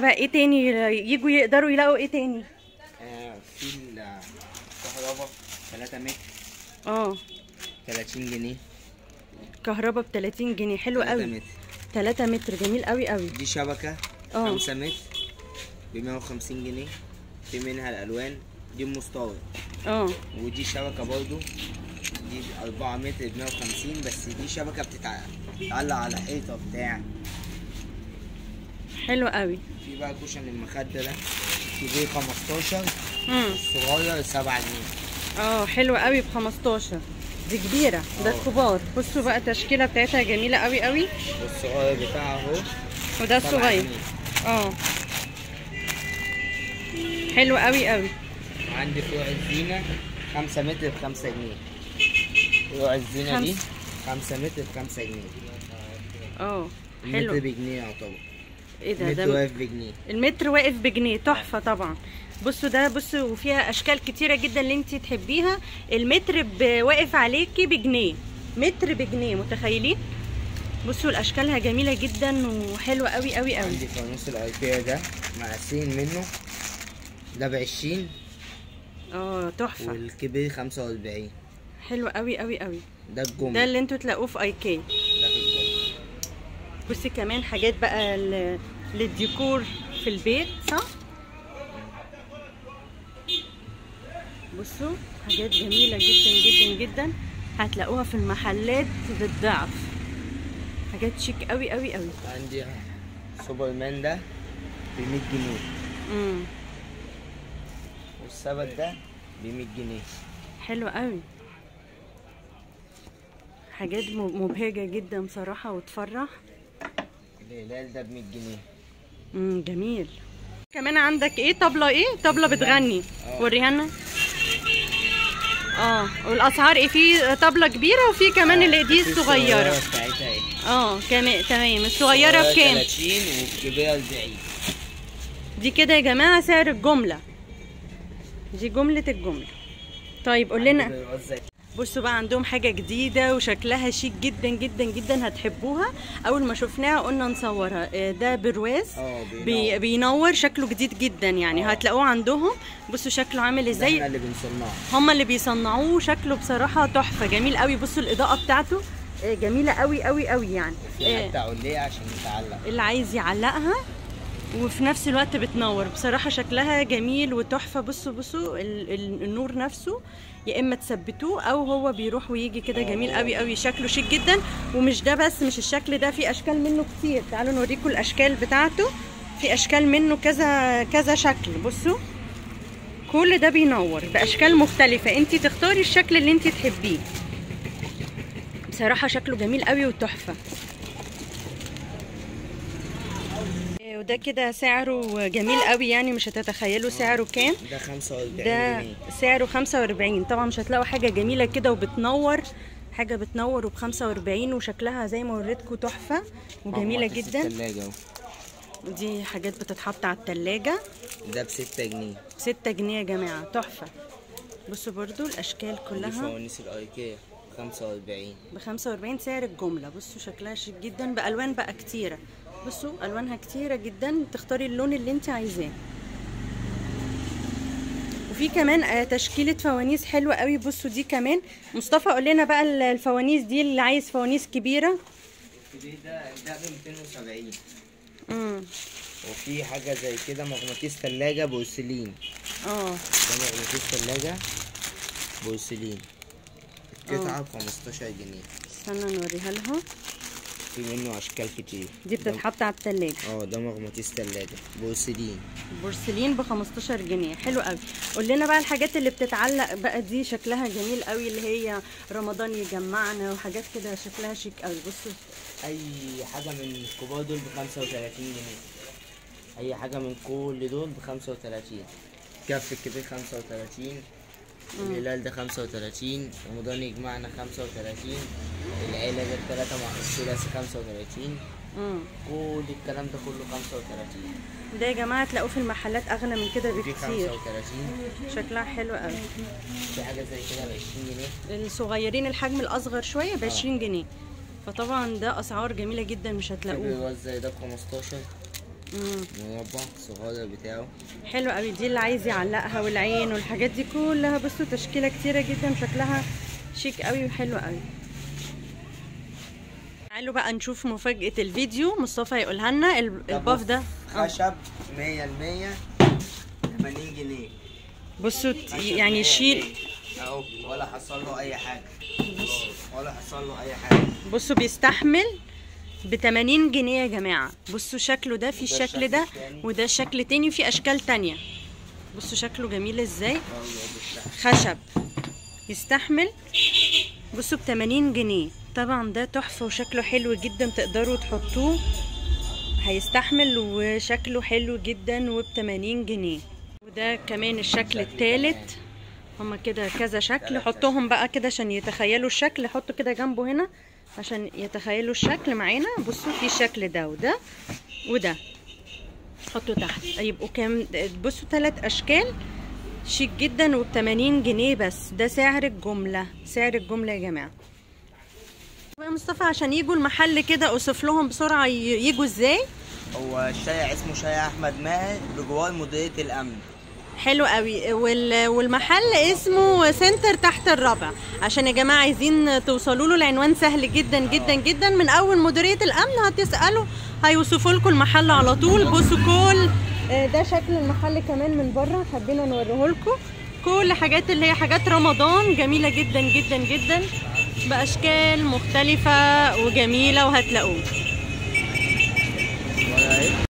بقى ايه تاني يجوا يقدروا يلاقوا ايه تاني؟ في الكهرباء 3 متر. 30 جنيه. كهرباء ب 30 جنيه، حلو قوي. 3 متر. 3 متر جميل قوي قوي. دي شبكة 5 متر ب 150 جنيه، في منها الألوان. دي مستورد. ودي شبكة برضو، دي 4 متر ب 150، بس دي شبكة بتتعلق على حيطة بتاع. حلو قوي. في بقى cushion المخدة ده كبير 15، الصغير 7 جنيه. حلو قوي ب 15، دي كبيرة، ده الكبار. بصوا بقى التشكيلة بتاعتها جميلة قوي قوي. والصغير بتاعها اهو، وده الصغير. حلو قوي قوي. عندي فروع الزينة 5 متر ب 5 جنيه. فروع الزينة دي 5 متر ب 5 جنيه. حلو. المتر بجنيه يعتبر. ايه ده؟ المتر واقف بجنيه. المتر واقف بجنيه، تحفة طبعا. بصوا ده، بصوا وفيها اشكال كتيرة جدا اللي انت تحبيها. المتر واقف عليكي بجنيه، متر بجنيه، متخيلين؟ بصوا الاشكالها جميلة جدا وحلوه قوي قوي قوي. عندي فانوس الايكيا ده مقاسين منه، ده ب 20. تحفة. والكبير 45. حلو قوي قوي قوي. ده الجملة، ده اللي انتوا تلاقوه في ايكيا. ده في الجملة. بصي كمان حاجات بقى للديكور في البيت، صح؟ بصوا حاجات جميلة جدا جدا جدا، هتلاقوها في المحلات بالضعف. حاجات شيك قوي قوي قوي. عندي سوبرمان ده ب 100 جنيه. والسبت ده ب 100 جنيه. حلو قوي. حاجات مبهجة جدا بصراحة وتفرح. الهلال ده ب 100 جنيه. جميل. كمان عندك ايه؟ طبلة، ايه؟ طبلة بتغني. وريها لنا. والاسعار ايه؟ في طبلة كبيرة وفي كمان اللي دي الصغيرة. كمان تمام. الصغيرة بكام؟ 30 والكبيرة 40. دي كده يا جماعة سعر الجملة، دي جملة الجملة. طيب قول لنا. بصوا بقى عندهم حاجة جديدة وشكلها شيك جدا جدا جدا، هتحبوها. أول ما شفناها قلنا نصورها. ده برواز بينور، شكله جديد جدا يعني. هتلاقوه عندهم. بصوا شكله عامل ازاي. احنا اللي بنصنعه، هما اللي بيصنعوه. شكله بصراحة تحفة، جميل قوي. بصوا الإضاءة بتاعته جميلة قوي قوي قوي يعني. في حتة علية عشان يتعلق، اللي عايز يعلقها، وفي نفس الوقت بتنور. بصراحة شكلها جميل وتحفة. بصوا بصوا النور نفسه، يا اما تثبتوه او هو بيروح ويجي كده. جميل قوي قوي، شكله شيك جدا. ومش ده بس، مش الشكل ده، في اشكال منه كتير. تعالوا نوريكم الاشكال بتاعته. في اشكال منه كذا كذا شكل. بصوا كل ده بينور باشكال مختلفة، انتي تختاري الشكل اللي انتي تحبيه. بصراحة شكله جميل قوي وتحفة. وده كده سعره جميل قوي يعني، مش هتتخيلوا سعره كام. ده 45 ده جنيه. سعره 45. طبعا مش هتلاقوا حاجة جميلة كده وبتنور، حاجة بتنور وب 45، وشكلها زي ما وريتكم تحفة وجميلة جدا. دي حاجات بتتحط على التلاجة. ده ب 6 جنيه. 6 جنيه يا جماعة، تحفة. بصوا برضو الاشكال كلها. دي فوانيس الايكيا 45. ب 45 سعر الجملة. بصوا شكلها شيك جدا، بالوان بقى كتيرة. بصوا الوانها كتيرة جدا، تختاري اللون اللي انت عايزاه. وفي كمان تشكيله فوانيس حلوة قوي. بصوا دي كمان. مصطفى قول لنا بقى الفوانيس دي، اللي عايز فوانيس كبيرة. الكبير ده ب 270. وفي حاجة زي كده مغناطيس ثلاجه بورسلين. ده مغناطيس ثلاجه بورسلين، القطعة ب 15 جنيه. استنى نوريها لها. في منه اشكال كتير. دي بتتحط على التلاجة. ده مغناطيس تلاجة بورسلين. بورسلين ب 15 جنيه، حلو قوي. قول لنا بقى الحاجات اللي بتتعلق بقى دي، شكلها جميل قوي، اللي هي رمضان يجمعنا وحاجات كده شكلها شيك قوي. بصوا اي حاجة من الكبار دول ب 35 جنيه. اي حاجة من كل دول ب 35. كف الكبير 35، الهلال ده 35، رمضان يجمعنا 35، العيلة ده التلاتة مع الثلاثي 35. كل الكلام ده كله 35. ده يا جماعة تلاقوه في المحلات أغلى من كده بكتير. 35. شكلها حلو قوي. في حاجة زي كده ب 20 جنيه. الصغيرين الحجم الأصغر شوية ب 20 جنيه. فطبعا ده أسعار جميلة جدا مش هتلاقوه. في زي ده ب 15. مربع صغير بتاعه حلو قوي. دي اللي عايز يعلقها والعين والحاجات دي كلها. بصوا تشكيله كتيرة جدا، شكلها شيك قوي وحلو قوي. تعالوا بقى نشوف مفاجأة الفيديو، مصطفى هيقولها لنا. الباف ده خشب 100% 80 جنيه. بصوا يعني شيل اهو، ولا حصل له اي حاجة، ولا حصل له اي حاجة. بصوا بيستحمل ب 80 جنيه يا جماعة. بصوا شكله ده، في الشكل ده وده شكل تاني، وفي اشكال تانية. بصوا شكله جميل ازاي، خشب يستحمل. بصوا ب 80 جنيه. طبعا ده تحفة وشكله حلو جدا، تقدروا تحطوه، هيستحمل وشكله حلو جدا وب 80 جنيه. وده كمان الشكل الثالث. هما كده كذا شكل، حطوهم بقى كده عشان يتخيلوا الشكل، حطوا كده جنبه هنا عشان يتخيلوا الشكل معانا. بصوا في الشكل ده وده وده، حطوا تحت يبقوا كام؟ بصوا 3 اشكال شيك جدا وب 80 جنيه بس. ده سعر الجملة، سعر الجملة يا جماعة. يا مصطفى عشان يجوا المحل كده اوصف لهم بسرعة يجوا ازاي. هو الشارع اسمه شارع احمد ماهر بجوار مديرية الامن. حلو قوي. والمحل اسمه سنتر تحت الرابع، عشان يا جماعة عايزين توصلوا له العنوان سهل جدا جدا جدا. من اول مديرية الامن هتسالوا هيوصفوا لكم المحل على طول. بصوا كل ده شكل المحل كمان من بره، حبينا نوريه لكم. كل حاجات اللي هي حاجات رمضان جميلة جدا جدا جدا باشكال مختلفة وجميلة، وهتلاقوه.